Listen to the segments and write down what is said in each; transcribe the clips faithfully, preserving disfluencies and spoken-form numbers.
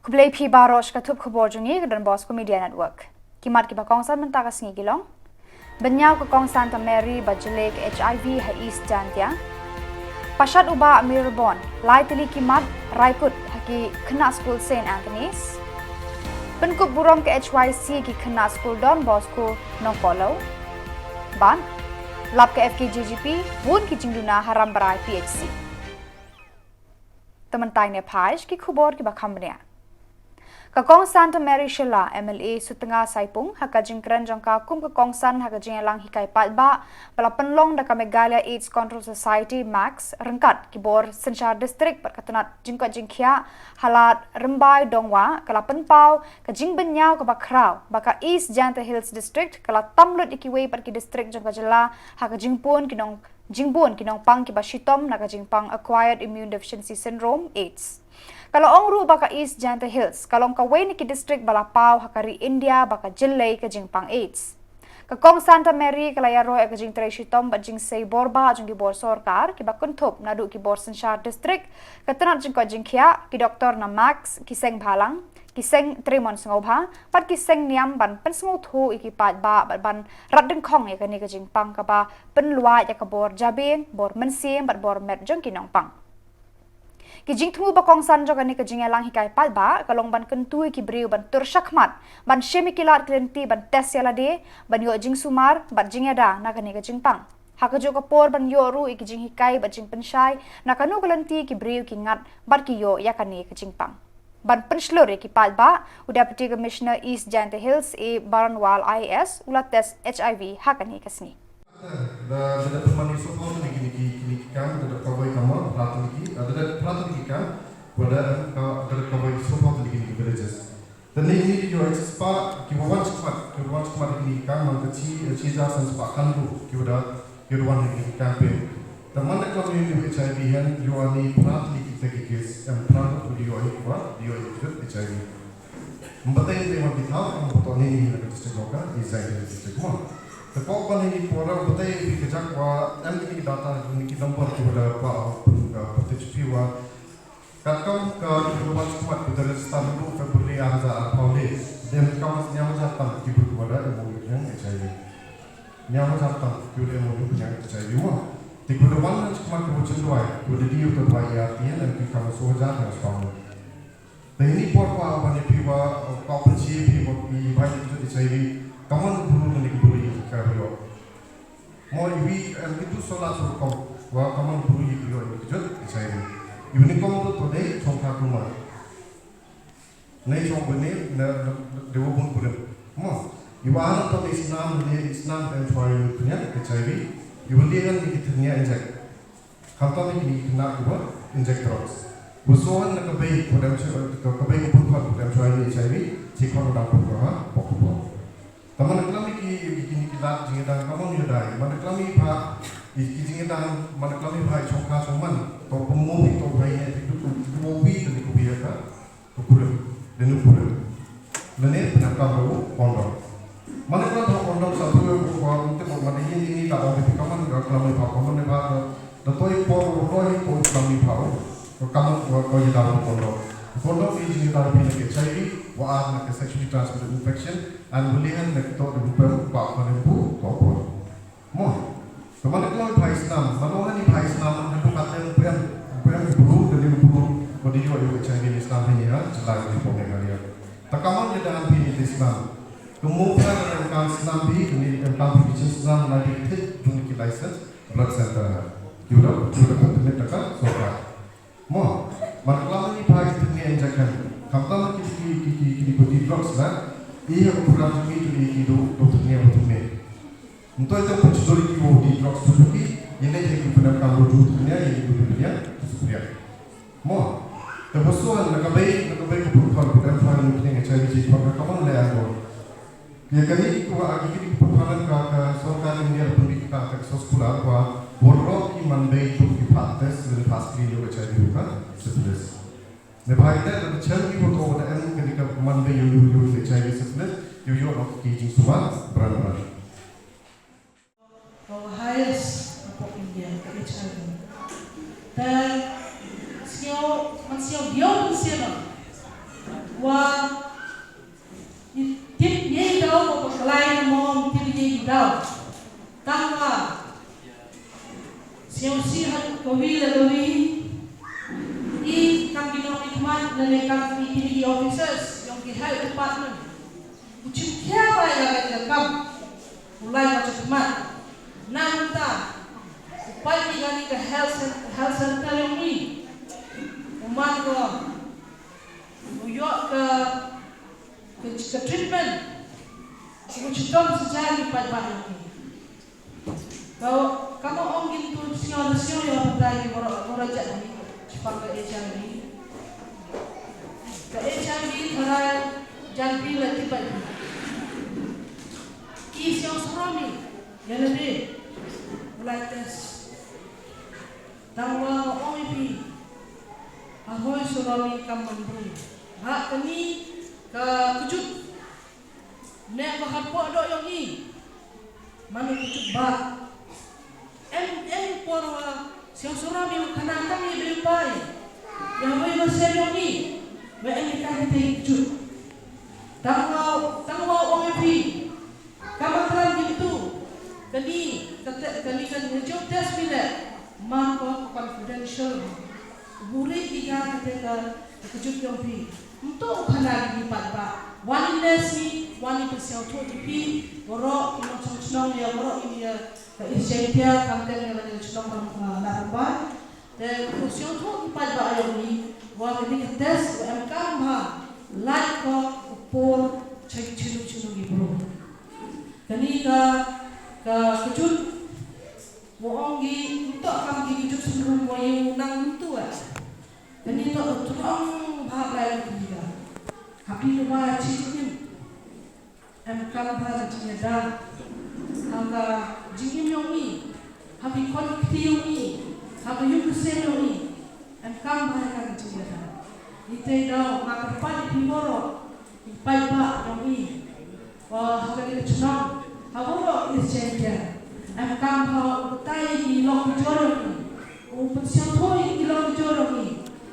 Khublei phi baroh sha ka thup khubor jong ngi ka Don Bosco Media Network. Ki mat kiba kongsan mynta ka sngi ki long: Bynñiaw ka Kong Santa Mary ba jyllei ka H I V ha East Jaintia. Pashat u Bah Mirbon, lai tylli ki mat rai kut ha ki khynnah skul Saint Anthony's. Pynkup burom ka H Y C ki khynnah skul Don Bosco Nongkohlew. Bad lap ka F K J G P, bun ki jingduna ha Rambrai P H C. Te mynta ngin ïa peit ki khubor kiba kham bniah. Ka Kong Santa Mary Shylla, M L A Sutnga Saipung, ha ka jingkren jong ka kum ka kongsan ha ka jingïalang hikai paidbah ba la pynlong da ka Meghalaya AIDS Control Society, MACS, ryngkat ki bor synshar district bad ka tnat jingkoit jingkhiah ha Lad Rymbai Dongwah, ka la pynpaw ka jingbynñiaw kaba khraw ba ka East Jaintia Hills District ka la tam lut ïa kiwei pat ki district jong ka jylla ha ka jingbun ki nong jingbun ki nongpang kiba shitom na ka jingpang Acquired Immune Deficiency Syndrome, AIDS. Ka la ong ruh ba ka East Jaintia Hills ka long kawei na ki district ba la paw ha ka ri India ba ka jyllei ka jingpang AIDS. Ka Kong Santa Mary ka la ïaroh ïa ka jingtrei shitom bad jingsei bor ba jong ki bor sorkar kiba kynthup naduh ki bor synshar district, ka tnat jingkoit jingkhiah, ki doktor na MACS, ki seng bhalang, ki seng trei mon sngewbha bad ki seng niam ban pynsngewthuh ïa ki paidbah bad ban rat dyngkhong ïa kane ka jingpang kaba pynluid ïa ka bor jabieng, bor mynsiem bad bor met jong ki nongpang. Ki jingthmu ba kongsan jong kane ka jingïalang hikai paidbah ka long ban kyntu ïa ki briew ban tur shakhmat, ban shim ïa ki lad ki lynti ban test ïa lade, ban ïoh jingsumar bad jingïada na kane ka jingpang. Ha kajuh ka por ban ïoh ruh ïa ki jinghikai bad jingpynshai na kano ka lynti ki briew ki ngat bad ki ïoh ïa kane ka jingpang. Ban pynshlur ïa ki paidbah, u Deputy Commissioner East Jaintia Hills, A Baranwal I A S, u la test H I V ha kane ka sngi. Da da da pynmani sopo ni ki ni ki ni ki kam da da kawai kama pratni ki da da pratni ki kam wada ka da da kawai sopo ni ki ni ki villages. Da ni ni yo ai spa ki wan spa ki wan spa ni ki kam man ka chi chi ja san spa kan ru ki wada ki wan ni ki kam pe. Da man da kam ni H I V hen yo ani pratni ki te ki case em pratni yo ai kwa yo ai H I V. Mbatai ni ma bithau, mbatai ni ni na district loka, i zai ni district mo. Te pok ba ni pora mbatai ni kajak wa, em ni data ni ki number ki wada pa, pa, pa, pa, wa. Katkam ka ki rupan squad ki dari stan dulu February arja arpau le. Dan kam nyam jatan ki wada emo yang H I V. Nyam jatan ki wada emo yang H I V mo. Te ki wada wan squad ki wada chendwai, ki wada di wada dwai ya tiyan, em ki kam so jar yang spam. Te ini por pa ban ïa phi wa ka pynshai phi wa phi bai ni jot i chai ri. Kaman bru ni bru i ka ri. Mo i wi em itu sola sur kom wa kaman bru i ri i jot i chai ri. I wi ni kom to to dei chong ka kuma. Nei chong bene na dewa bun kurim. Mo i wa to ni snam ni snam em chwa i ri punya i chai ri. I wi ni kan ni kitnya injek. Khamtam ïa kine ki khynnah kiba inject drugs. Ba shu wan na ka bei ka dem shu, ka bei ka pun phan ka dem shu ai ni H I V, shi khon u dang pun ka ha, pok pok. Te man ka lam ïa ki, ïa ki kine ki lad jingïadang ka mon ïa dai, man ka lam ïa pha, ïa ki jingïadang, man ka lam ïa pha ïa chong kha chong man, to pynmong ïa to bai ïa ki tu tu tu mo wi te ni ku wi ïa ka. Ka kurim, lane u kurim. Lane pyndonkam da u kondom. Mane ka da kondom sa tu ko ko te ko mane yin yin da on te kaman ka klam ïa pha kondom ne pha da da toi por ro ro yin ko klam ïa pha. Ko kaman ko ko ïa da kondom. Kondom ïa jin da phi ne ke H I V, wa ar ne ke sexually transmitted infection, and walihan ne ke to de pem pa ko ne pu ko ko. Mo. Te mane kloi phai snam, mano hani phai snam, han tu kate pem, pem bru, te ni bru, ko di yo yo chai ni snam ni ha, chalai ni pom ni ha ya. Te kaman ye dan phi ni snam. Ke mo pha em kam snam phi, ni em kam phi chin snam, na di thik, dung ki license, blood center ha. Ki udah, ki udah permit taka, so ka. Mo, man klam ni pha ki tnia injection. Khamtam ki ki ki ki ki ki drugs na. I ha ko program ni tu ni ki do do tnia tu ni. Nto ita pa chudori ki wo di drugs tu ki. Ini je ki pernah kam do tu tnia ini tu tnia tu supria. Mo, te bosuan na kabai na kabai ko program program pha ni tnia chai ji ko ka kaman le ango. Ïa kane ki kwah agi kine ki pynpaw ka ka sorkar India pynbit ka ka soskular kwah bor rok ki man bei tuk ki phah test lane phah screen ïa u H I V ka syphilis. Ne phah ïa ka chen ki photo da em kane ka man bei ïa u ïa u H I V syphilis ïa u ïa u ki jingsumar bran bran. Ka highest hapoh India ka H I V. Te sñiaw man sñiaw diaw pynsian. Wa i tip ïa i daw, wa ba khlaiñ mo tip ïa i daw. Tang wa sngewsih ha kawi la kawi, i kam ki nongmihkhmat lane kam ki, ki, ki officers yong ki health department, u chim khia ba ïa ka kam u lai ka chim khmat. Nangta u pai i kani ka health cen-, health center yong i, u man ko u ïoh ka, ka, ka treatment. Ka chitom sa jai ki paidbah yong i. Ka, kama ong ki tu sngew, sngew ïa batai ki waroh, waroh jait hi shaphang ka H I V. Ka H I V tharai jan phi la tip bha. I sngew sngewsih ïa lade u lai test. Tang wa ong i phi, ha hoi sngewsih kam man bru. Ha kani ka kjut ne ka hapoh doh yong i. Mano kjut ba em, em por wa sngewsih ïa u khana tang i bri pai. Ïa wei wa se yong i. Wa em i ka te kjut. Tang wa, tang wa ong i phi. Kama kran gitu. Kani, kata, kani kan ngejok test phi le. Man ko confidential. Buri iga kata ka, ka kjut yong phi. Mto u khana ki pat ba. Wani nesi, wani pesiau tu di phi. Waroh, ino chong chnong ya, waroh ini ya. Ka East Jaintia, kam teng ya, wani chnong ram, ah, na rambai. Te, pesiau tu ki pat ba ayong ni. Wa kani ka test, wa em kam ba. Lai ko, u por, chai chinu chinu ki bro. Kani ka, ka kjut, mo ong ki, ntok kam ki kjut sumrum mo ïa u nang ntu eh. Kani to u trong bha blai ki ka. Hapi lu ba chi jingim. Em kam bha ka jingïada. Ha ka jingim yong i. Ha ki khon kti yong i. Ha ka ïing ka sem yong i. Em kam bha ka jingïada. Ite daw ma ka pan i pi boro. I paidbah yong i. Wa ha kani ka chnong. Ha waroh East Jaintia. Em kam bha u batai i long jor yong i. U pynsiang thoi i long jor yong i.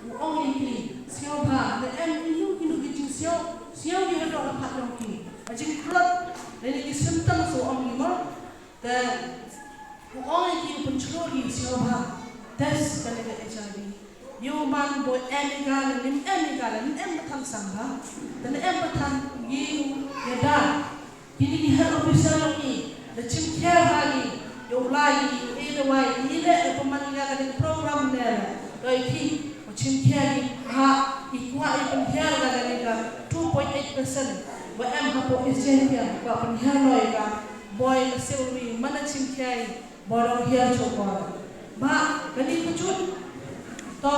U ong i ki. Siang bha. Ne em inu inu ki jingsiang. Siang ki hadok la phat yong ki. A jingkhlot. Ne ki symptoms u ong i ma. Te u ong ïa ki u pynchlur ïa u sngewbha test kane ka H I V. Ïa u man boi em ïa ka lane ym em ïa ka lane ym em ba than sngewbha. Te ne em ba than ïa u ïada. Kine ki health officer yong i da chim khia bha ïa u lai ïa u e dawai ïa i leh ïa pynman ïa kane ka program ne leh. Dei ki Chim khia ki ha i kwah i pynhiar ka kane ka two point eight percent. Wa em hapoh East Jaintia kwah pynhiar noh ïa ka boi ka silwi mana chim khia i boi dang hiar chokor. Ba kane ka jut to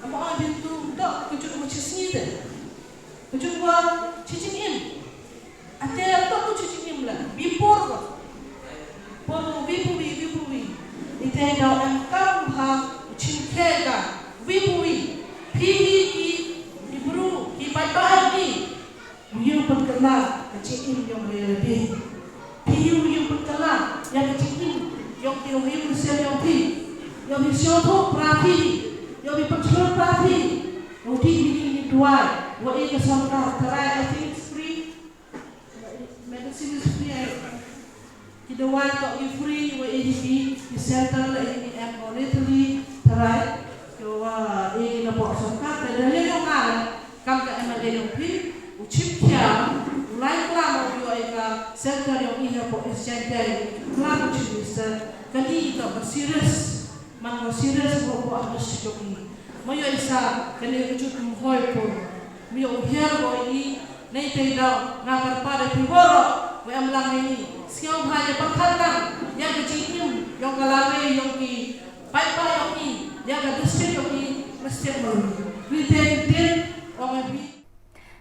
ama ong din tu to ka jut ma chi sngi te. Ka jut wa chi jingim. Ate to ku chi jingim la bipor ko. Por ko bipuwi bipuwi. Ite daw em kam ha chim khia ka bipuwi. Phi hi ki ki bru ki pai pai ki. Yu pynkylla ka jingim yong re re bi. Phi yu yu pynkylla ya ka jingim yong ki yu sem yong phi. Yong phi sio tho pra phi. Yong phi pynkylla pra phi. Yong phi ni ni dua. Wa e ka sorkar tharai I think it's free. Medicine is free, eh. Ki dawai to ki free, wa eh ki, ki center la eh ki em ko Italy, tharai. Ki wa eh ki na pok sorkar, ta da le ko ka, kam ka M L A yong phi, u chim khia, u lai klam u yo eh ka center yong i ha pok exchange, klam u chim minister, kani to ka serious. Man ko serious ko ko abis chok ni. Mo yo isa kani ko chut mo hoi ko. Mi yo hiar ko ini nei tei dau nga kar pa de pi boro. Mo em lang ini. Siau bha ya perkhat lang. Ya ke jingim yong ka lame yong ki pai pa yong ki ya ka district yong ki mesti mo. Rite rite ong bi.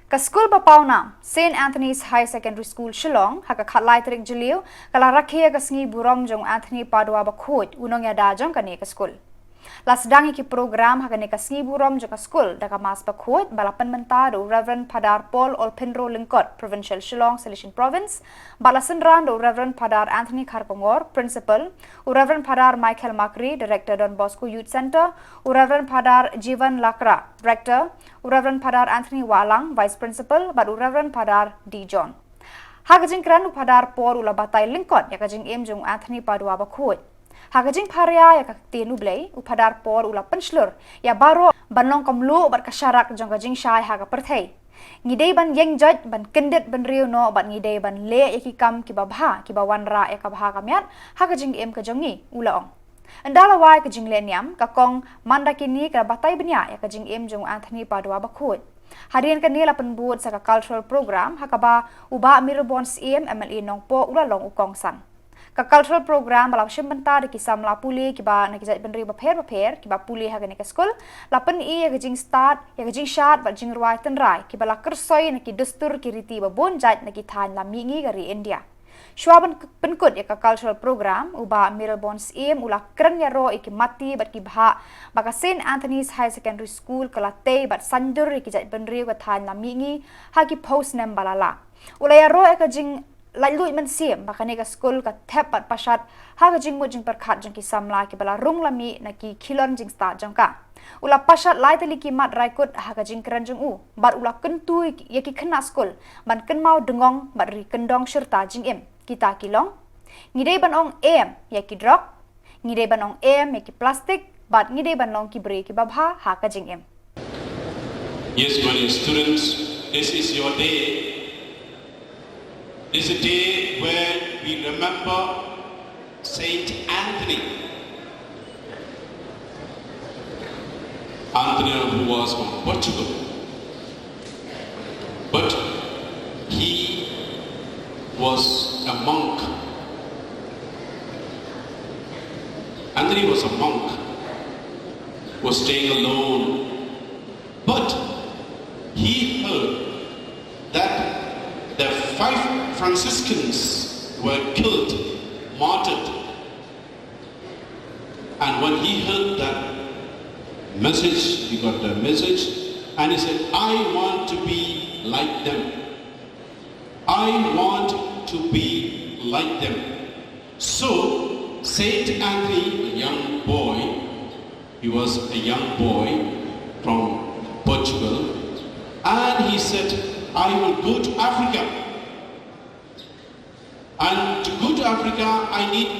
Ka skul ba pawnam, Saint Anthony's Higher Secondary School Shillong, ha ka khatlai tarik Jylliew, ka la rakhe ïa ka sngi burom jong Anthony Padua Bakhuid, u nongïada jong kane ka skul. La sdang ïa ki program ha kane ka sngi burom jong ka skul da ka Mass bakhuid ba la pynmynta da u Reverend Phadar Paul Olphinro Lyngkot, Provincial Shillong Salesian Province, bad la synran da u Reverend Phadar Anthony Kharkongor, Principal, u Reverend Phadar Michael Makri, Director Don Bosco Youth Centre, u Reverend Phadar Jivan Lakra, Rector, u Reverend Phadar Anthony Wahlang, Vice Principal, bad u Reverend Phadar D John. Ha ka jingkren u Phadar Paul u la batai lyngkot ïa ka jingim jong u Anthony Padua bakhuid. Ha ka jingpharia ïa ka ktien U Blei, u Phadar Paul u la pynshlur ïa baroh ban long ka mluh bad ka sharak jong ka jingshai ha ka pyrthei. Ngi dei ban ïeng joit, ban kyndit bynriew noh bad ngi dei ban leh ïa ki kam kiba bha, kiba wanrah ïa ka bha ka miat ha ka jingim ka jong ngi, u la ong. Ynda la wai ka jingleh niam, ka kong Mandakini ka la batai bniah ïa ka jingim jong u Anthony Padua bakhuid. Hadien kane la pynbud sa ka cultural program ha kaba u Bah Mayralborn Syiem, M L A Nongpoh, u la long u kongsan. Ka cultural program ba la shim bynta da ki samla pule kiba na ki jaitbynriew bapher bapher kiba pule ha kane ka skul, la pyni ïa ka jingstad, ïa ka jingshad bad jingrwai tynrai kiba la kyrsoi na ki dustur ki riti ba bun jait na ki thaiñ lam mihngi ka ri India. Shuwa ban k-, pynkut ïa ka cultural program, u Bah Mayralborn Syiem u la kren ïaroh ïa ki matti bad ki bhah ba ka Saint Anthony's Higher Secondary School ka la tei bad saiñdur ïa ki jaitbynriew ka thaiñ lam mihngi ha ki phew snem ba la lah. U la ïaroh ïa ka jinglaitluid mynsiem ba kane ka skul ka thep bad pashat ha ka jingmut jingpyrkhat jong ki samla kiba la rung la mih na ki khilon jingstad jong ka. U la pashat lai tylli ki mat raikut ha ka jingkren jong u bad u la kyntu ïa ki khynnah skul ban kynmaw dngong bad ri kyndong shirta jingim. Kita ki long: ngi dei ban ong em ïa ki drok, ngi dei ban ong em ïa ki plastik, bad ngi dei ban long ki briew kiba bha ha ka jingim. Yes, my dear students, this is your day. This is a day where we remember Saint Anthony. Anthony, who was from Portugal, but he was a monk. Anthony was a monk, was staying alone, but he heard that the five Franciscans were killed, martyred. And when he heard that message, he got the message, and he said, "I want to be like them. I want to be like them." So, Saint Anthony, a young boy, he was a young boy from Portugal, and he said, "I will go to Africa. And to go to Africa, I need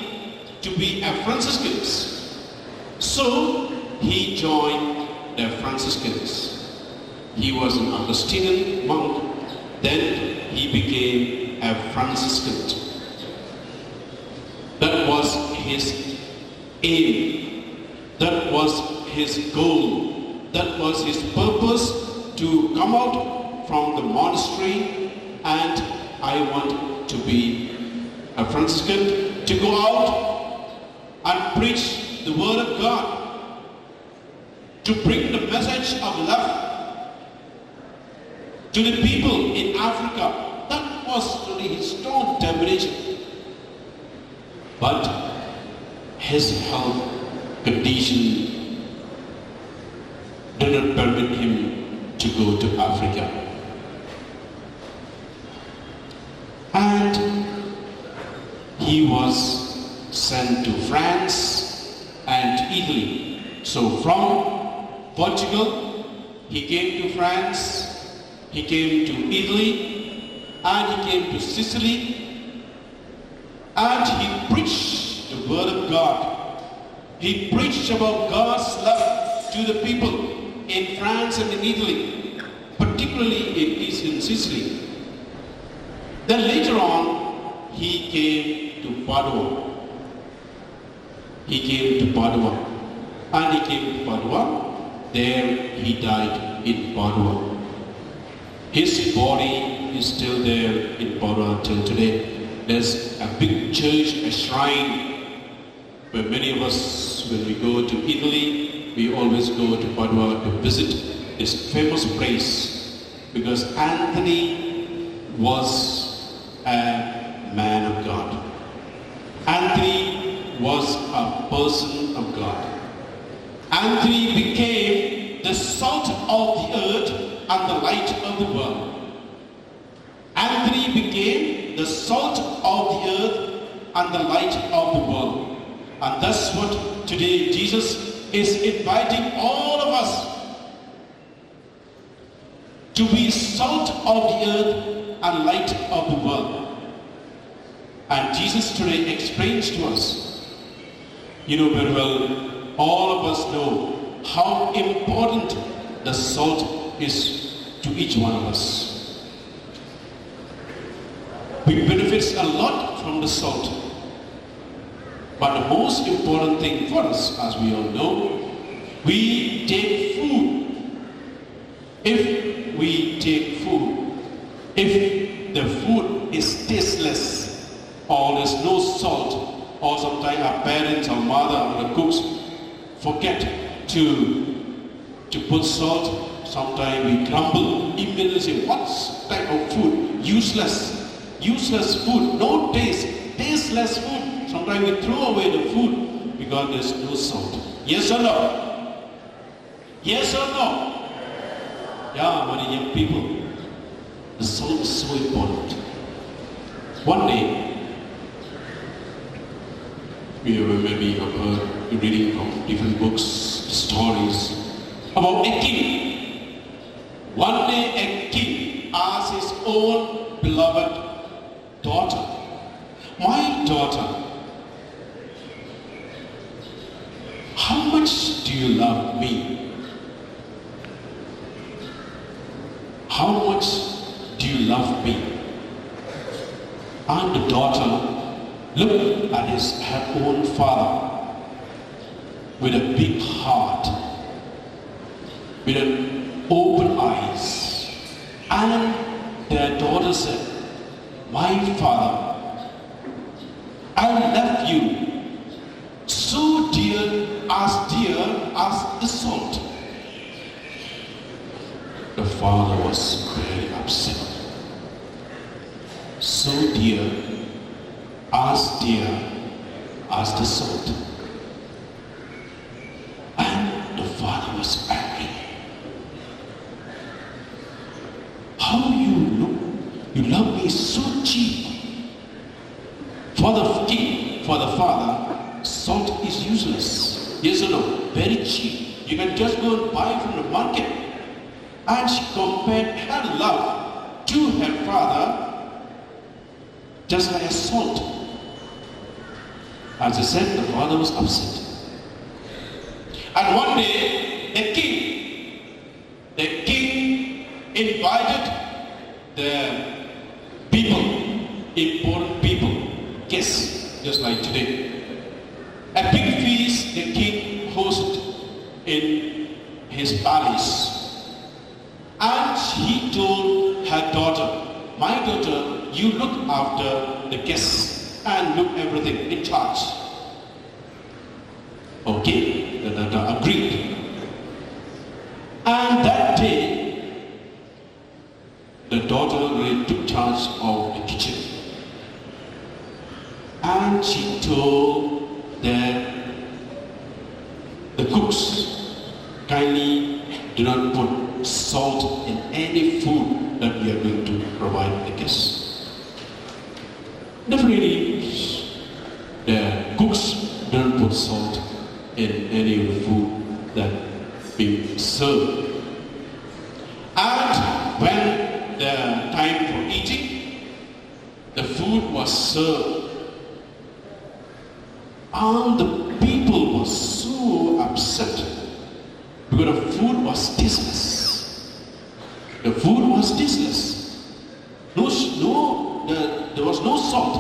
to be a Franciscan." So he joined the Franciscans. He was an Augustinian monk, then he became a Franciscan. That was his aim. That was his goal. That was his purpose, to come out from the monastery, and I want to be a Franciscan, to go out and preach the word of God, to bring the message of love to the people in Africa. That was really his strong determination. But his health condition did not permit him to go to Africa. And he was sent to France and to Italy. So from Portugal, he came to France, he came to Italy, and he came to Sicily, and he preached the word of God. He preached about God's love to the people in France and in Italy, particularly in eastern Sicily. Then later on, he came to Padua. He came to Padua. And he came to Padua. There he died in Padua. His body is still there in Padua till today. There's a big church, a shrine, where many of us, when we go to Italy, we always go to Padua to visit this famous place, because Anthony was a man of God. Anthony was a person of God. And he became the salt of the earth and the light of the world. And he became the salt of the earth and the light of the world. And that's what today Jesus is inviting all of us to be salt of the earth and light of the world. And Jesus today explains to us, you know very well, all of us know how important the salt is to each one of us. We benefits a lot from the salt. But the most important thing for us, as we all know, we take food. If we take food, if the food is tasteless, or there's no salt, or sometimes our parents, our mother, or the cooks forget to to put salt, sometimes we grumble, immediately say, "What type of food? Useless, useless food, no taste, tasteless food." Sometimes we throw away the food because there's no salt. Yes or no? Yes or no? Yeah, my young people. The salt is so important. One day, we have maybe have heard reading from different books, stories about a king. One day, a king asked his own beloved daughter, "My daughter, how much do you love me? How much do you love me?" And the daughter looked at his, her own father with a big heart, with an open eyes. And their daughter said, "My father, I love you so dear, as dear as the salt." The father was very upset. "So dear, as dear as the salt." And the father was angry. "How you look, you love me so cheap." For the king, for the father, salt is useless. Yes or no? Very cheap. You can just go and buy from the market. And she compared her love to her father just like a salt. As I said, the father was upset. And one day, the king, the king invited the people, important people, guests, just like today. A big feast the king hosted in his palace. And he told her daughter, "My daughter, you look after the guests and look everything in charge." Okay, the daughter agreed. And that day, the daughter really took charge of the kitchen. And she told the, the cooks, "Kindly do not put salt in any food that we are going to provide the guests." Definitely, the cooks don't put salt in any of the food that being served. And when the time for eating, the food was served. And the people were so upset because the food was tasteless. The food was tasteless. No, s- no, the, there was no salt.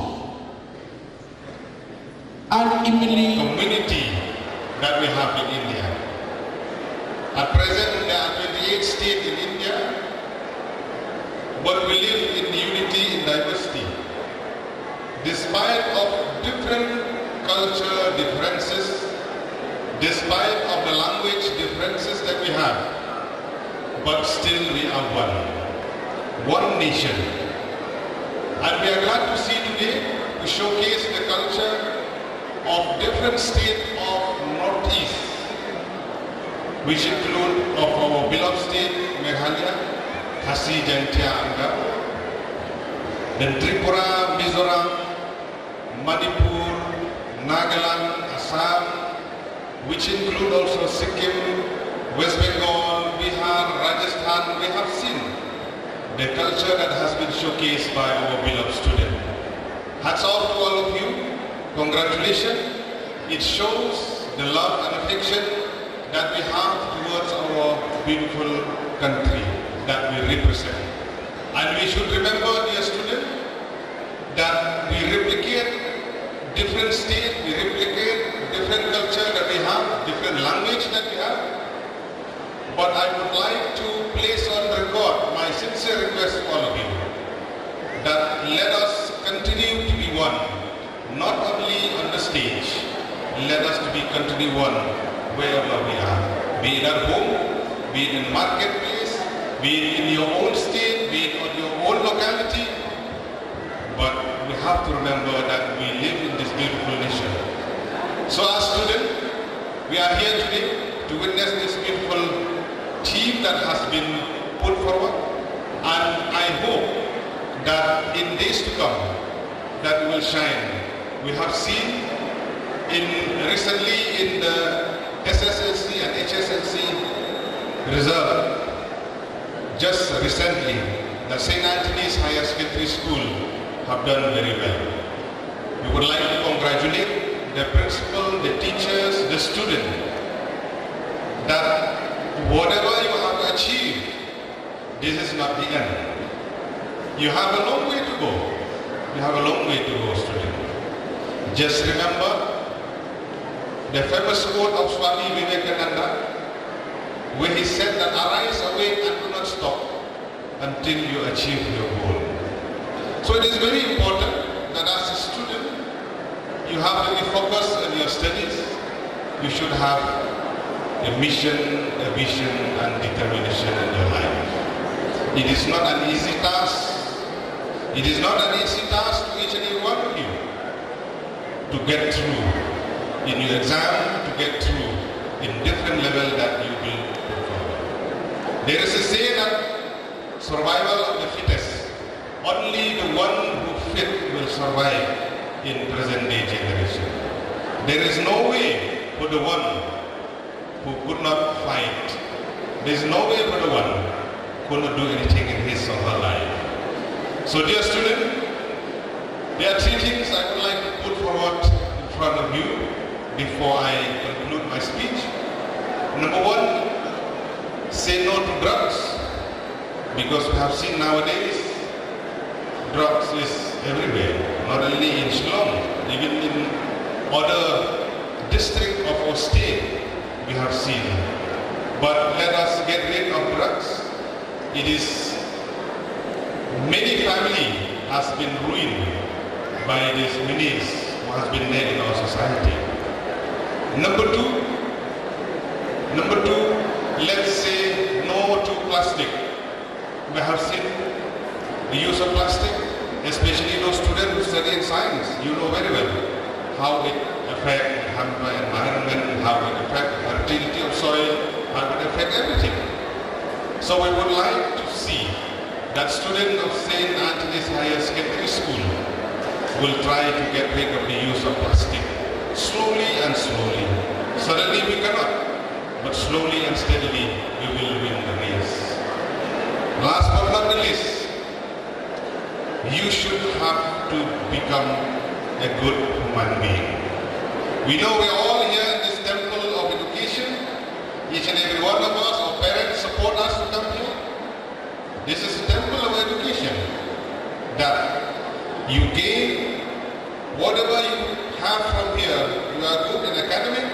And immediately, community that we have in India. At present, there are twenty-eight states in India, but we live in unity in diversity. Despite of different culture differences, despite of the language differences that we have, but still we are one. One nation. And we are glad to see today to showcase the culture of different states of Northeast. which include of our beloved state Meghalaya, Khasi Jaintia and Garo, then Tripura, Mizoram, Manipur, Nagaland, Assam, which include also Sikkim, West Bengal, Bihar, Rajasthan. We have seen the culture that has been showcased by our beloved student. Hats off to all of you. Congratulations. It shows the love and affection that we have towards our beautiful country that we represent. And we should remember, dear student, that we replicate different state, we replicate different culture that we have, different language that we have. But I would like to place on record my sincere request to all of you that let us continue to be one, not only on the stage, let us to be continue one wherever we are, be it at home, be it in marketplace, be it in your own state, be it on your own locality. But we have to remember that we live in this beautiful nation. So as students, we are here today to witness this beautiful theme that has been put forward. And I hope that in days to come, that we will shine. We have seen in recently in the S S L C and H S L C result, just recently, the Saint Anthony's Higher Secondary School have done very well. We would like to congratulate the principal, the teachers, the student, that whatever you have achieved, this is not the end. You have a long way to go. You have a long way to go, student. Just remember the famous quote of Swami Vivekananda, where he said that, "Arise, awake, and do not stop until you achieve your goal." So it is very important that as a student, you have to be focused on your studies. You should have a mission, a vision, and determination in your life. It is not an easy task. It is not an easy task to each and every one of you to get through in your exam, to get through in different level that you will perform. There is a saying that survival of the fittest. Only the one who fit will survive in present day generation. There is no way for the one who could not fight. There is no way for the one who could not do anything in his or her life. So, dear student, there are three things I would like to put forward in front of you before I conclude my speech. Number one, say no to drugs, because we have seen nowadays drugs is everywhere, not only in Shillong, even in other district of our state we have seen. But let us get rid of drugs. It is many family has been ruined by this menace who has been there in our society. Number two, number two, let's say no to plastic. We have seen the use of plastic, especially those students who study in science. You know very well how it affect the environment, how it affect the fertility of soil, how it affect everything. So we would like to see that student of Saint Anthony's Higher Secondary School will try to get rid of the use of plastic slowly and slowly. Suddenly we cannot, but slowly and steadily we will win the race. Last but not the least, you should have to become a good human being. We know we are all here in this temple of education. Each and every one of us, our parents support us to come here. This is a temple of education. That you gain whatever you have from here. You are good in academic,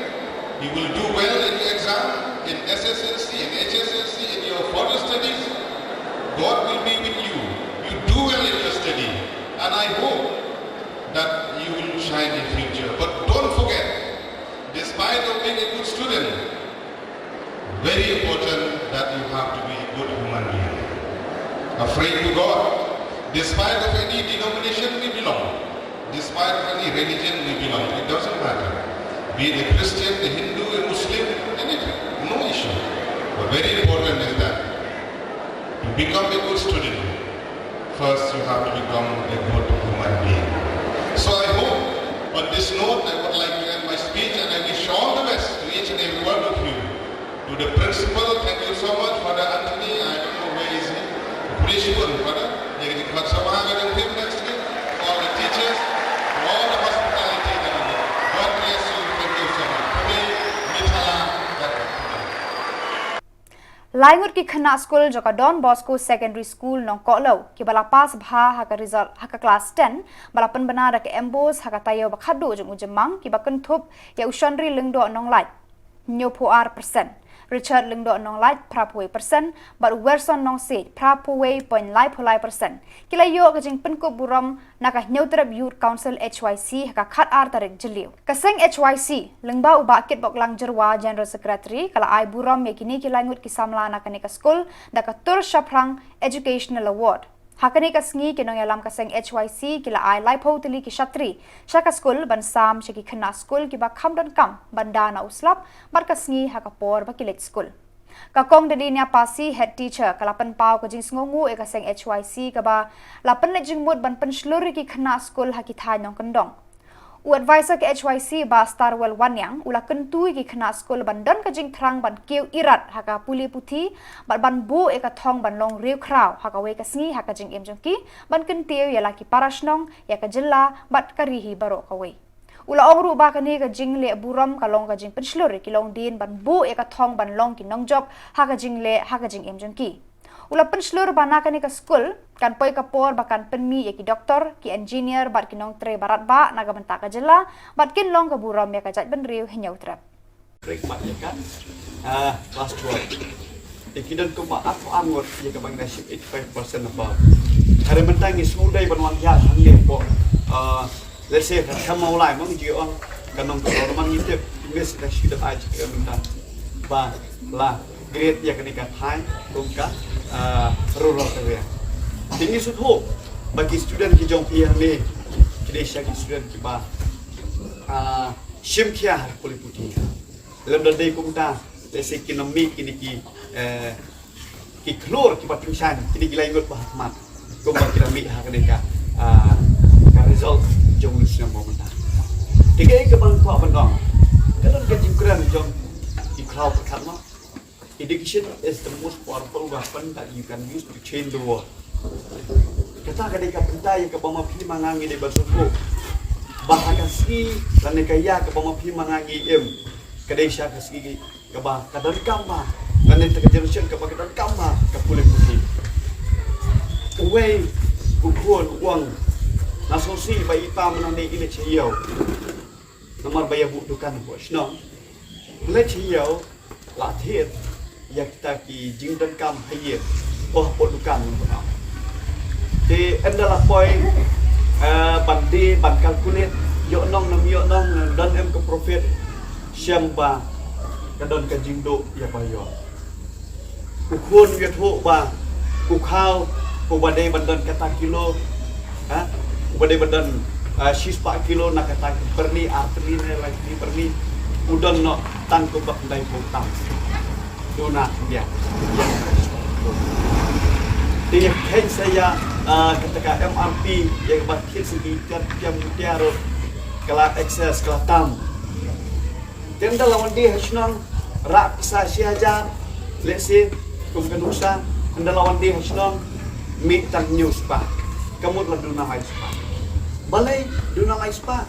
you will do well in your exam, in S S L C, in H S L C, in your further studies. God will be with you. You do well in your study. And I hope that you will shine in future. But don't forget, despite of being a good student, very important that you have to be a good human being. Afraid to God, despite of any denomination we belong, despite of any religion we belong, it doesn't matter. Be it a Christian, a Hindu, a Muslim, anything, no issue. Very important is that to become a good student, first you have to become a good human being. So I hope on this note, I would like to end my speech and I wish all the best to each and every one of you. To the principal, thank you so much. Father Anthony, I don't know where is he. Puni shibun, Father. Ïa ka jingkhot sngewbha ka jong phi, next week. All the teachers, all the hospitality that you did. God bless you. Thank you so much. Puni, mithala, that Lai ngut ki khynnah skul jong ka Don Bosco Secondary School Nongkohlew kiba la pass bha ha ka result ha ka klas ten ba la pynbna da ka M Bos ha ka taïew ba khatduh jong u Jymmang kiba kynthup ïa u Shonri Lyngdoh Nonglait hynñiewphew ar percent, Richard Lyngdoh Nonglait phraphew wei percent bad u Werson Nongsiej phraphew wei point laiphew lai percent. Ki la ïoh ka jingpynkup burom na ka Hynñiewtrep Youth Council H Y C ha ka khatar tarik Jylliew. Ka seng H Y C lyngba u Bah Kitboklang Jyrwa, General Secretary, ka la ai burom ïa kine ki lai ngut ki samla na kane ka skul da ka Tur Shaphrang Educational Award. Ha kane ka sngi ki nongïalam ka seng H Y C ki la ai laiphew tylli ki shatri sha ka skul ban sam sha ki khynnah skul kiba kham donkam ban da na u slap bad ka sngi ha ka por ba ki leit skul. Ka Kong Delinia Pasi, Head Teacher, ka la pynpaw ka jingsngewnguh ïa ka seng H Y C kaba la pynleit jingmut ban pynshlur ïa ki khynnah skul ha ki thaiñ nongkyndong. U Advisor ka H Y C, Bah Starwell Wanniang, u la kyntu ïa ki khynnah skul ban don ka jingthrang ban kiew irat ha ka pule puthi bad ban buh ïa ka thong ban long riewkhraw ha kawei ka sngi ha ka jingim jong ki, ban kyntiew ïa la ki para shnong, ïa ka jylla bad ka ri hi baroh kawei. U la ong ruh ba kane ka jingleh burom ka long ka jingpynshlur ïa ki longdien ban buh ïa ka thong ban long ki nongjop ha ka jingleh ha ka jingim jong ki. U la pynshlur ba na kane ka skul kan poi ka por ba kan pynmih ïa ki doktor, ki engineer bad ki nongtrei baratbah na ka bynta ka jylla bad kin long ka burom ïa ka jaitbynriew Hynñiewtrep. Break mat ïa ka, ah, class twelve. Te ki don kumba arphew ar ngut ïa kaba ngi da shim eighty five percent above. Hynrei mynta ngi sngewdei ban wan ïaid hangne hapoh, ah, let's say, ha Mawlai, ma ngi ju ong ka nongkyndong, ma ngi tip ngi shu da shu da ai jingkyrmen mynta ba la grade ïa kane ka thaiñ kum ka, ah, rural area. Te ngi sngewthuh ba ki student ki jong phi hangne ki dei sha ki student kiba, ah, shim khia ha ka pule puthi. Lem da dei kumta, let's say, kin ym mih kine ki, eh, ki khlur kiba tyngshaiñ, kine ki lai ngut ba ha khmat. Kumba ki la mih ha kane ka, ah, ka result jong u snem ba mynta. Te kaei kaba nga kwah ban ong, ka don ka jingkren jong ki khraw pyrkhat, mo. Education is the most powerful weapon that you can use to change the world. Kata ka dei ka bynta ïa kaba ma phi ma nga ngi dei ban sngewthuh ba ha ka sngi lane ka ïa kaba ma phi ma nga ngi im, ka dei sha ka sngi kaba ka donkam bha lane ka generation kaba ka donkam bha ka pule puthi. Uwei u khun u ong, nga sngewsih ba i pa mynta i leit sha ïew. Namar ba ïa buh dukan hapoh shnong. Leit sha ïew, la thied ïa kita ki jingdonkam ha ïing, hapoh dukan. Te ynda la poi, eh, ban die, ban calculate, ïoh nong ne ym ïoh nong, don em ka profit, shem ba ka don ka jingduh ïa ba ïoh. U khun u ïathuh ba u khaw uba dei ban don kata kilo, ha, uba dei ban don, ah, shispah kilo na kata ka byrni, ar tylli ne lai tylli byrni, u don noh tang kumba khyndai phew tam. Duna khyndiat. Te ïa kheiñ sa ïa, ah, kata ka M R P, ïa kaba thied sa ki tiar tiar tiar ruh, ka la excess, ka la tam. Te ynda la wan die ha shnong, rah pisa shi hajar, let's say, kum ka nuksa, ynda la wan die ha shnong, mih tang hynñiew spah. Ka mut la duna lai spah. Balei duna lai spah?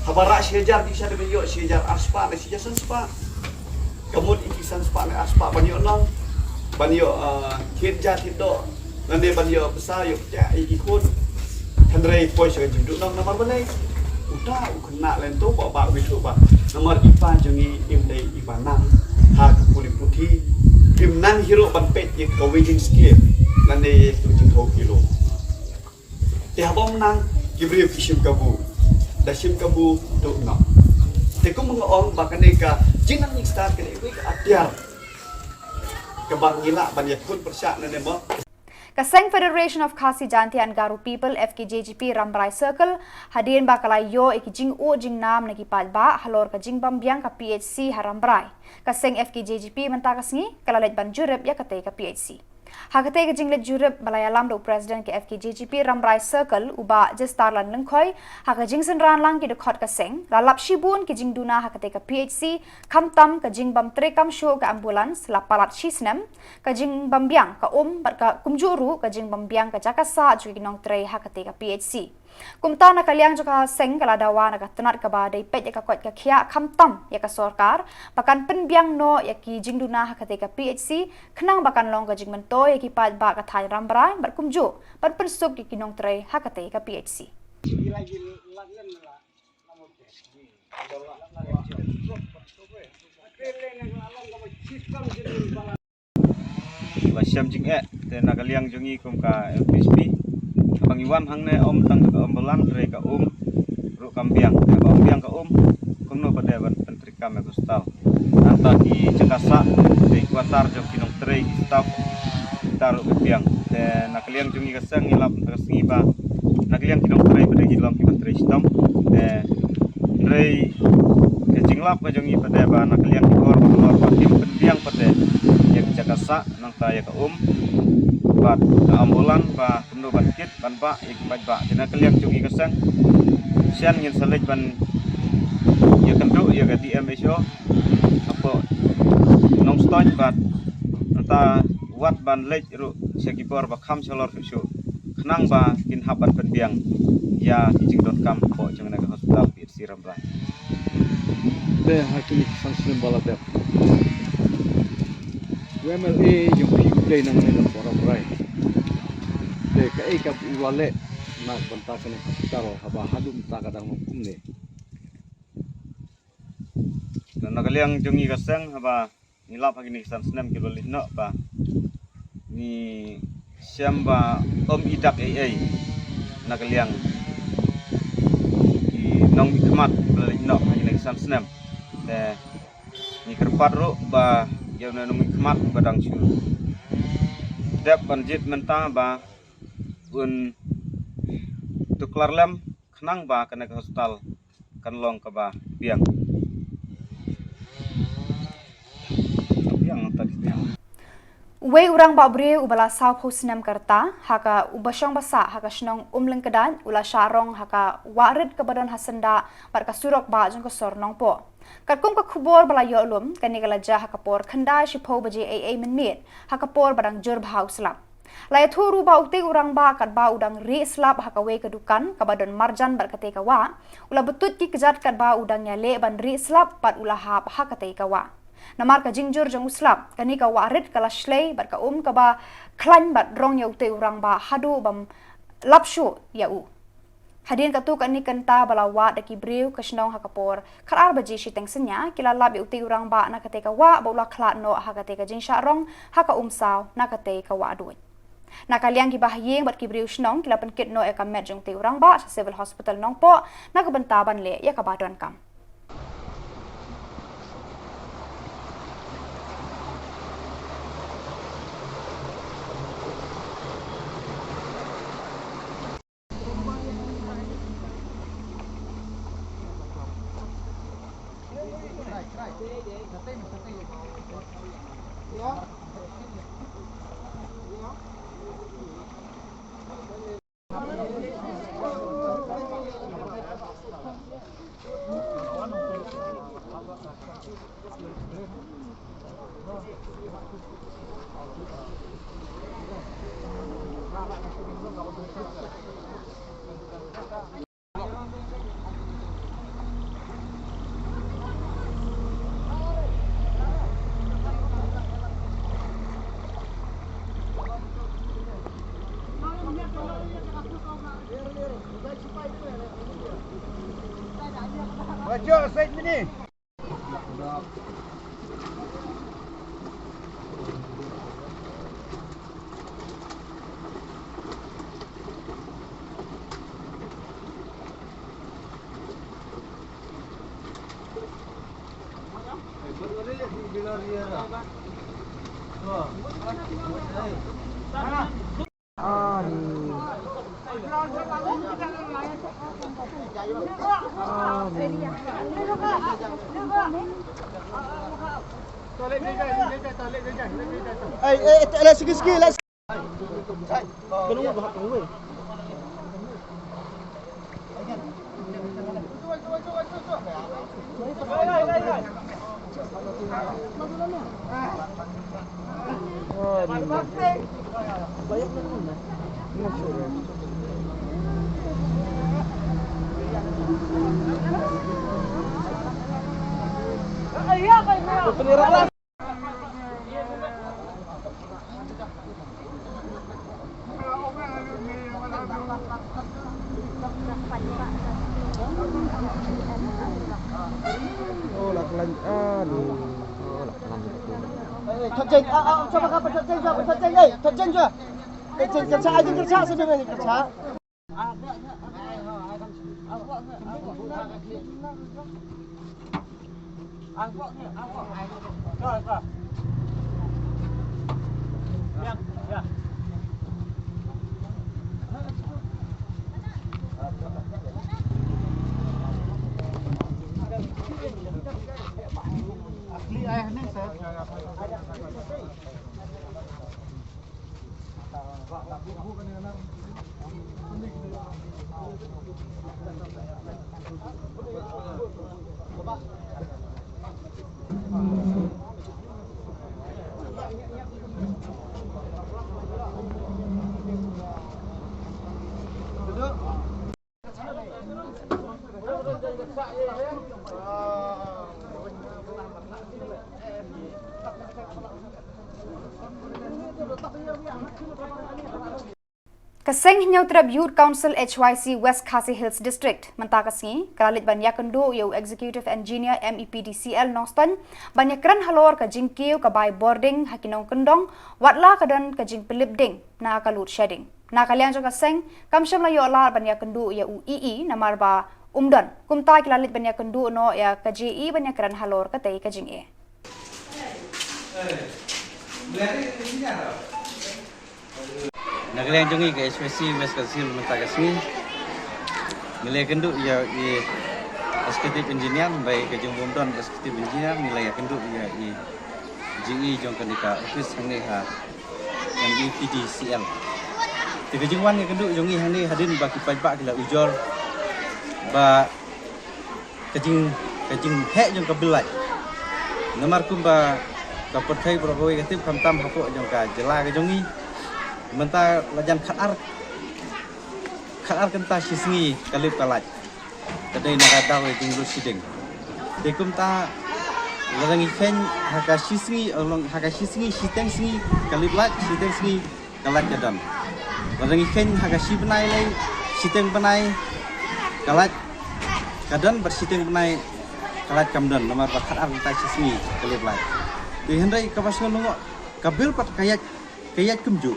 Haba rah shi hajar, dei sha dei ban ïoh shi hajar ar spah ne shi hajar san spah. Ka mut ïa ki san spah ne ar spah ban ïoh nong, ban ïoh, eh, thied ja thied doh. Lane ban ïoh pisa ïoh pynïaid ïa ki khun. Hynrei poi sha ka jingduh nong namar balei? Uta u khynnah lane uta u bah u ïathuh ba namar i pa jong ngi im dei i ba nang ha ka pule puthi, im nang hi ruh ban peit ïa ka weiging scale lane ïa ka jingthaw kilo. Te haba ym nang, ki briew ki shim kabu, da shim kabu duh nong. Te kumba nga ong ba kane ka jingnang jingstad kane kawei ka atiar kaba ngi lah ban ïakhun pyrshah lane mo. Ka seng Federation of Khasi Jaintia and Garo People, F K J G P, Rambrai Circle, hadien ba ka la ïoh ïa ki jingud jingnam na ki paidbah halor ka jingbym biang ka P H C ha Rambrai, ka seng F K J G P mynta ka sngi ka la leit ban jurip ïa katei ka P H C. Ha katei ka jingleit jurip ba la ïalam da u President ka F K J G P Rambrai Circle, u Bah Jestarlan Lyngkhoi, ha ka jingsynran lang ki dkhot ka seng, la lap shibun ki jingduna ha katei ka P H C, khamtam ka jingbym treikam shuh ka ambulance, la palat shi snem, ka jingbym biang ka um bad ka kumjuh ruh ka jingbym biang ka jaka sah jong ki nongtrei ha katei ka P H C. Kumta na ka liang jong ka seng ka la dawa na ka tnat kaba dei peit ïa ka koit ka khiah khamtam ïa ka sorkar ba kan pynbiang noh ïa ki jingduna ha katei ka P H C khnang ba kan long ka jingmyntoi ïa ki paidbah ka thaiñ Rambrai bad kumjuh ban pynsuk ïa ki nongtrei ha katei ka P H C. Ba shem jingeh te na ka liang jong ngi kum ka F P H P, haba ngi wan hangne ym tang ka ambulance, hynrei ka um ruh kam biang. Te haba ym biang ka um, kumno pat de ban pyntrei kam ïa ka hospital. Nangta ki jaka sah, te ki quarter jong ki nongtrei, ki staff, kita ruh ki biang. Te na ka liang jong ngi ka seng ngi lap mynta ka sngi ba na ka liang ki nongtrei pat de ki long kiba trei shitom. Te hynrei ka jinglap ka jong ngi pat de ba na ka liang ki bor ba halor ba kim pynbiang pat de ïa ki jaka sah, nangta ïa ka um bad ka ambulance ba kumno ban kit ban bah ïa ki paidbah. Te na ka liang jong ngi ka seng, shen ngin sa leit ban ïakynduh ïa ka D M H O hapoh Nongstoiñ bad nangta wat ban leit ruh sha ki bor ba kham shalor shuh shuh khnang ba kin hap ban pynbiang ïa ki jingdonkam hapoh jong kane ka hospital P H C Rambrai. Te ha kine ki san snem ba la dep, u M L A jong phi u dei nangne na Rambrai. Te kaei kaba u la leh na ka bynta kane ka hospital haba haduh mynta ka dang long kumne? Te na ka liang jong ngi ka seng haba ngi lap ha kine ki san snem kiba la leit noh ba ngi shem ba ym i dak ei ei na ka liang ki nongmihkhmat kiba la leit noh ha kine ki san snem. Te ngi kyrpad ruh ba ïa une u nongmihkhmat ba dang shu dep ban jied mynta ba un tuklar lem khnang ba kane ka hospital kan long kaba biang. Biang, ta biang. Uwei u rangbah briew uba la sawphew snem ka rta, ha ka, uba shong ba sah ha ka shnong Umlyngkdait, u la shah rong ha ka wah rit kaba don ha syndah bad ka surok bah jong ka sor Nongpoh. Katkum ka khubor ba la ïoh lum, kane ka la jia ha ka por khyndai shiphew baje ei ei mynmiet, ha ka por ba dang jur bha u slap. La ïathuh ruh ba utei u rangbah katba u dang rieh slap ha kawei ka dukan kaba don marjan bad katei ka wah, u la btuit ki kjat katba u dang ïaleh ban rieh slap bad u la hap ha katei ka wah. Namar ka jingjur jong u slap, kane ka wah rit ka la shlei bad ka um kaba khlaiñ bad rong ïa utei u rangbah haduh bym lap shuh ïa u. Hadien katto katne kynta ba la wad da ki briew ka shnong ha ka por khatar baje shiteng synñia, ki la lap ïa utei u rangbah na katei ka wah ba u la khlad noh ha katei ka jingshah rong ha ka um saw na katei ka wah duid. Na ka liang kiba ha ïing bad ki briew shnong ki la pynkit noh ïa ka met jong utei u rangbah sha Civil Hospital Nongpoh na ka bynta ban leh ïa kaba donkam. Baca side mini. Ei, ei, ei, sikit, sikit, leh. Thot jeng, ah, ah, cuba kau thot jeng, cuba thot jeng, eh, thot jeng cuba. Eh, jeng kerja, jeng kerja, sudah jeng kerja. Ka seng Hynñiewtrep Youth Council H Y C West Khasi Hills District mynta ka sngi ka la leit ban ïakynduh ïa u Executive Engineer M E P D C L Nongstoiñ ban ïakren halor ka jingkiew ka bai bording ha ki nongkyndong, watla ka don ka jingpynlip ding na ka load shedding. Na ka liang jong ka seng kam shym la ïoh lad ban ïakynduh ïa u E E namar ba um don. Kumta ki la leit ban ïakynduh noh ïa ka J E ban ïakren halor katei ka jingeh. Na ka liang jong ngi ka H Y C West Khasi Hills mynta ka sngi ngi la ïakynduh ïa i Executive Engineer, bai ka jingbym don Executive Engineer ngi la ïakynduh ïa i J E jong kane ka office hangne ha M E P D C L. Te ka jingwan ïakynduh jong ngi hangne hadien ba ki paidbah ki la ujor ba ka jing, ka jingheh jong ka bill light. Namar kumba ka pyrthei baroh kawei ka tip, khamtam hapoh jong ka jylla ka jong ngi mynta la jan khatar, khatar kynta shi sngi ka lip ka light. Ka dei na ka daw ka jing load shedding. Te kumta lada ngi kheiñ ha ka shi sngi, ha ka shi sngi, shiteng sngi ka lip light, shiteng sngi ka light ka don. Lada ngi kheiñ ha ka shi bnai lei, shiteng bnai ka light ka don, bad shiteng bnai ka light kam don, namar ba khatar kynta shi sngi ka lip light. Te hynrei kaba sngewlyngngoh, ka bill pat ka ïaid, ka ïaid kumjuh.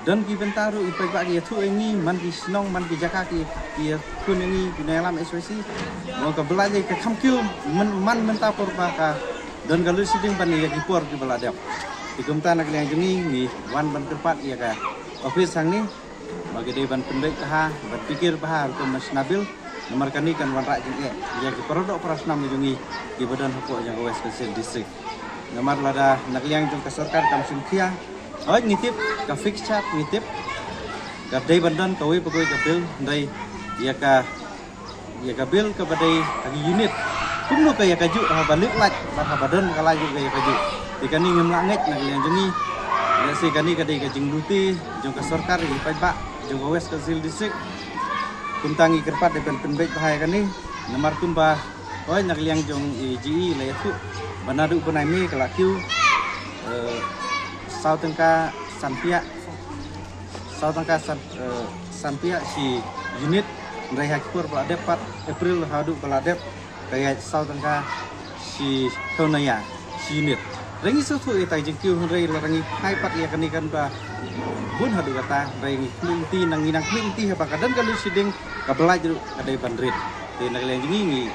Don ki bynta ruh i paidbah ki ïathuh ïa ngi, man ki shnong man ki jaka ki, ki ïathuh ïa ngi ki nongïalam H Y C. Mo ka bill light ka kham kiew man, man mynta por ba ka don ka load shedding ban ïa ki por kiba la dep. Te kumta na ka liang jong ngi ngi wan ban kyrpad ïa ka office hangne ba ki dei ban pynbeit bha, ban pyrkhat bha rukom ban shna bill. Namar kane kan wanrah jingeh ïa ki paradoh parasnam jong ngi kiba don hapoh jong ka West Khasi Hills District. Namar lada na ka liang jong ka sorkar kam shim khia, hooid ngi tip ka fixed charge ngi tip ka dei ban don kawei pa kawei ka bill, hynrei ïa ka, ïa ka bill kaba dei ha ki unit kumno ka ïa ka juh, haba lip light bad haba don ka light ruh ka ïa ka juh. Te kane ngim lah ngeit na ka liang jong ngi. Lehse kane ka dei ka jinglute jong ka sorkar ïa ki paidbah jong ka West Khasi Hills District. Kumta ngi kyrpad dei ban pynbeit bha ïa kane. Namar kumba, hooid, na ka liang jong i J E la ïathuh ba naduh bnai May ka la kiew, eh, saw tyngka sanphew, saw tyngka san, eh, sanphew shi unit. Hynrei ha ki por ba la dep pat, April haduh ba la dep, ka ïaid saw tyngka shi thaw na ïa shi unit. Hynrei ngi sngewthuh ïa ka jingkiew, hynrei lada ngi phai pat ïa kane kan ba bun haduh katta, hynrei ngi khmih lynti, nang ngi nang khmih lynti haba ka don ka load shedding, ka bill light ruh ka dei ban rit. Te na ka liang jong ngi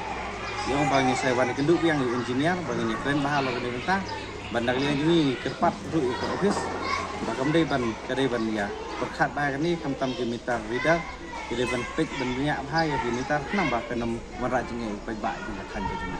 ngi ong ba ngin sa wan ïakynduh biang ïa u engineer ba ngin ïakren bha halor kane mynta. Bad na ka liang jong ngi ngi kyrpad ruh ïa ka office ba kam dei ban, ka dei ban ïa pyrkhat bha ïa kane, khamtam ki meter reader ki dei ban peit ban bniah bha ïa ki meter khnang ba kan ym wanrah jingeh ïa ki paidbah jong ka thaiñ ka jong ngi.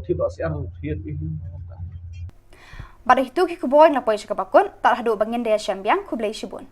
ba thied ba siar thied pi. Bad ïa kito ki khubor ngi la poi sha kaba kut, tad haduh ba ngin da ïashem biang, khublei shibun.